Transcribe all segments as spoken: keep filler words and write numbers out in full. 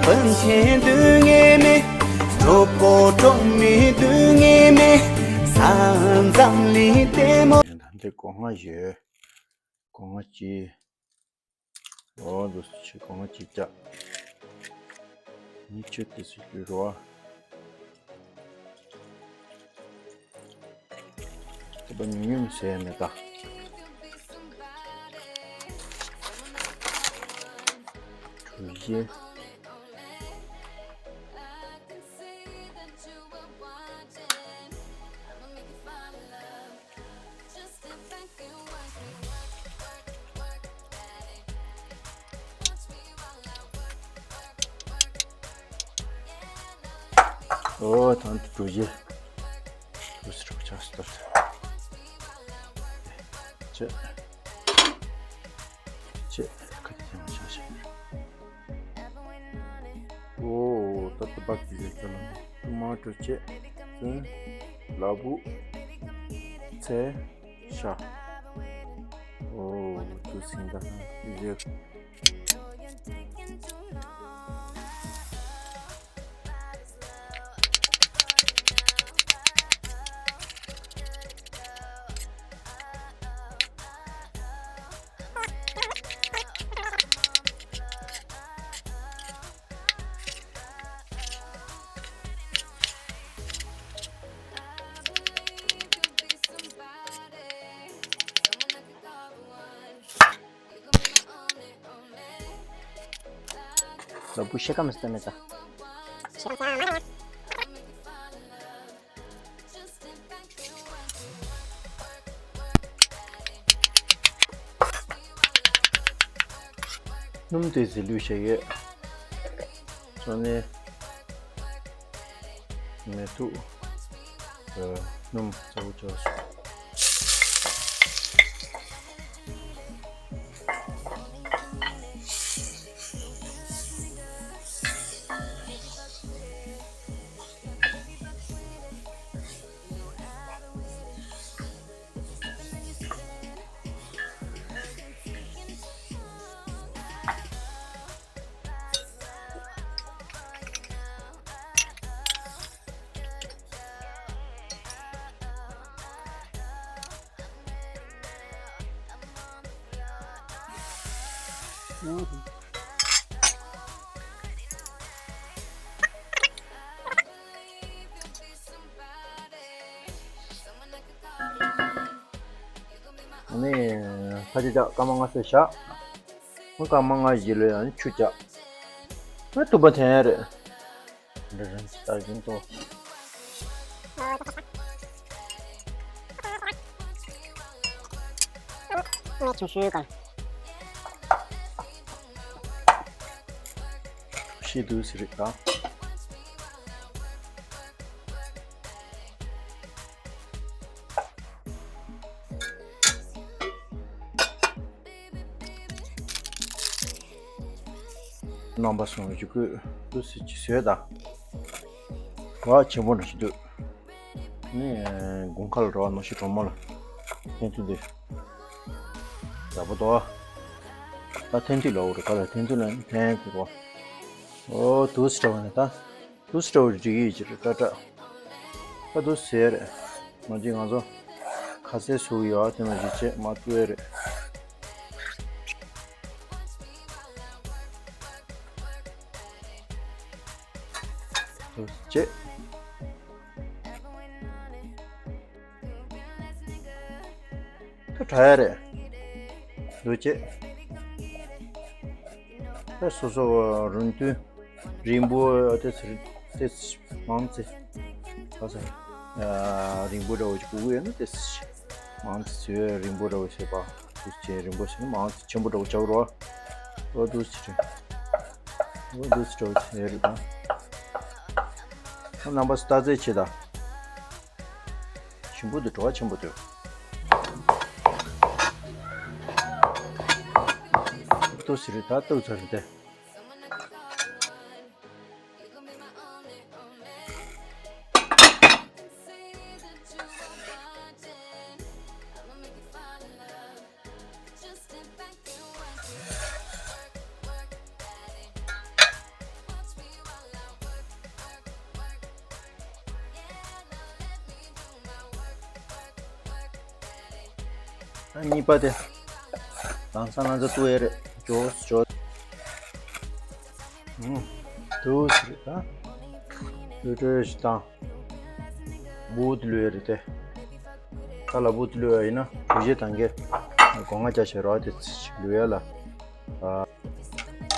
ཕན་ཆད་སྡོད་ངེས་མེད། གྲོགས་པོ་གྲོགས་མེད་སྡོད་ངེས་མེད། ས་མཚམས་ལས་ལྟད་མོ། ད་འདི་སྒོ་ང་ཡོད། སྒོ་ང་ཅི། འོ་འདུག་སེ་བྱས་སྒོ་ང་ཅི་བཅག་ནི་ཆུ་དེ་སུ་ལུས་རོ། ད་ཉུང་ཉུང་ཟེར་མེད་ད། གྲུ་བཞི། ཨོ་ད་འདི་གྲུ་བཞི། གྲུ་བཞི་གྲུ་ཆགས་སུ་ཏོག་ཙམ། ཅེ། ཅེ། ཁ་ཏི་ཡང་ཆགས་ཤིང་། ཨོ་ད་ལྟ་བག་གི་ཡོད་ཀྱང་ལ་ཏུ་མ་ཏོ་ཅེ། ཙུན། ལ་བུ། ཚེ། ཤ། ཨོ་ཏུ་སིང་ད་ཡོད། ལ་བུ་ཤེ་ཀ་མི་སྟོན་མེད་ད། སྣུམ་དེ་ཟི་ལུས་བྱས་ཡོད། ཅོ་ནེ། མེ་ཏོག་སྣུམ་གཙོ་བོ་ཅོ། ཨ་ནི་ཁ་ཆེ་ཆག་སྐར་མ་ལྔ་ཙམ་བཞག་ཨ་སྐར་མ་ལྔ་བཞི་ལོས་ཨ་ནི་ཆུ་བཅག་ཨ་ཐུག་པ་འཐེན་ཡ་རེད། འདྲ་རང་ཅི་ལྟར་བཞིན་དུ། ཆུ་ཤུའི་སྐར། ཤི་དུས་སི་རིག་དང་། རྣམ་པ་སོང་ཡོད་ཀྱི་ཀུ་ཏུ་སི་ཅི་ཟོས་ད། བ་ཆེན་པོ་འདྲ་ཞིག་འདུག་ནི་དགུན་ཁ་ལ་རོ་ནོ་ཤི་གྲོ་མོ་ལ་འཐེན་ཐུབ་འདུག་ཡག་པོ་འདུག་ད་འཐེན་ཐུབ་ལོ་རེ་ག་ལ་འཐེན་ཐུབ་ན་འཐེན་ཐུབ་རོ། ཨོ་ཏུ་སི་འདྲ་བ་ནི་ད། ཏུ་སི་འདྲ་བ་རིག་ཡིད་ཀྱི་རེ་ཏྲ་ཏྲ། ད་ཏུ་སི་ཟེར་རེད། ང་ཅི་ང་ཚོ་ཁ་ཟས་སུ་ཡོད་དེ་ན་ཞིག་བྱེད་མ་ཏུ་ཨེ་རེད། ཏུ་སི་བྱེད། ད་དྲ་ཡ་རེད། འདུག་ཅེས། ད་སོ་སོ་རུང་དུས་རིང་པོ་དེ་ཚོ་དེ་མང་ཚེ། ག་ས་རིང་པོ་འདྲ་བོ་ཞིག་དགོས་ཀྱི་ཡོད་ན་དེ་མང་ཚེ་ཚོས་རིང་པོ་འདྲ་བོ་བྱེད་པ། དུས་ཆེན་རིང་པོ་ཞིག་མང་ཚེ་ཆེན་པོ་འདྲ་བོ་བྱ་བ་རོ། འོ་འདུག་ཅེས་རེད། འོ་འདུག་ཅེས་འདྲ་བོ་བྱེད་རེད་ད། རྣམ་པ་སྟ་རྫས་ཆེ་ད། ཞིམ་པོ་འདུག་བྲོ་བ་ཆེན་པོ་འདུག་ཏོ་སི་རི་ད་ཏོ་ཚ་རི་ཏེ། ཨ་གཉིས་པ་དེ། ལང་ཚ་ལང་ཚ་ཏུ་ཨེ་རེད། ཇོས་ཇོས། ཨུམ། ཏུ་སི་རེད་ད། ལུས་སྤྲོད་ཞིག་བཏང་། བུད་ལུས་ཨེ་རེད་དེ། ཁ་ལ་བུད་ལུས་ཨེ་ཡིན་ན་གྲུ་བཞི་དང་གེ། སྒོ་ང་བརྒྱ་ཞེ་རོ་དེ་ཚིག་ལུས་ཨེ་ལ། ཨ།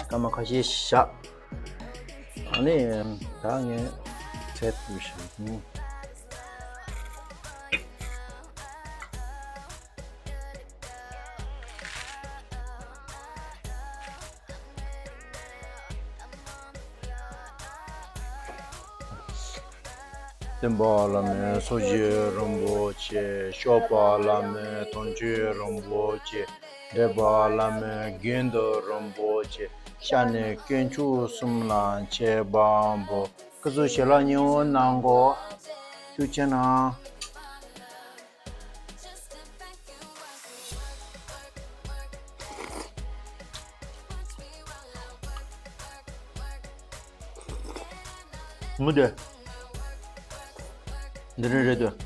སྐར་མ་ཁ་ཤས་བཞག་ཨ་ནི། ད་ངས་ཚད་དུ་ཞིག་སྟོན་པ་བླ་མའི་ཚོགས་ཀྱི་རིན་པོ་ཆེ། སྐྱོབ་པ་བླ་མའི་དོན་གྱི་རིན་པོ་ཆེ། འདྲེན་པ་བླ་མའི་དགེ་འདུན་རིན་པོ་ཆེ། ཤ་ནི་དཀོན་མཆོག་གསུམ་ལ་མཆོད་པ་འབུལ། སྐུ་གཟུགས་ཞལ་ལག་མཉེས་པོ་གནང་གོ། ཐུགས་རྗེ་གནང་། མུ་དེ། འདི་རེད་རེད་དོ།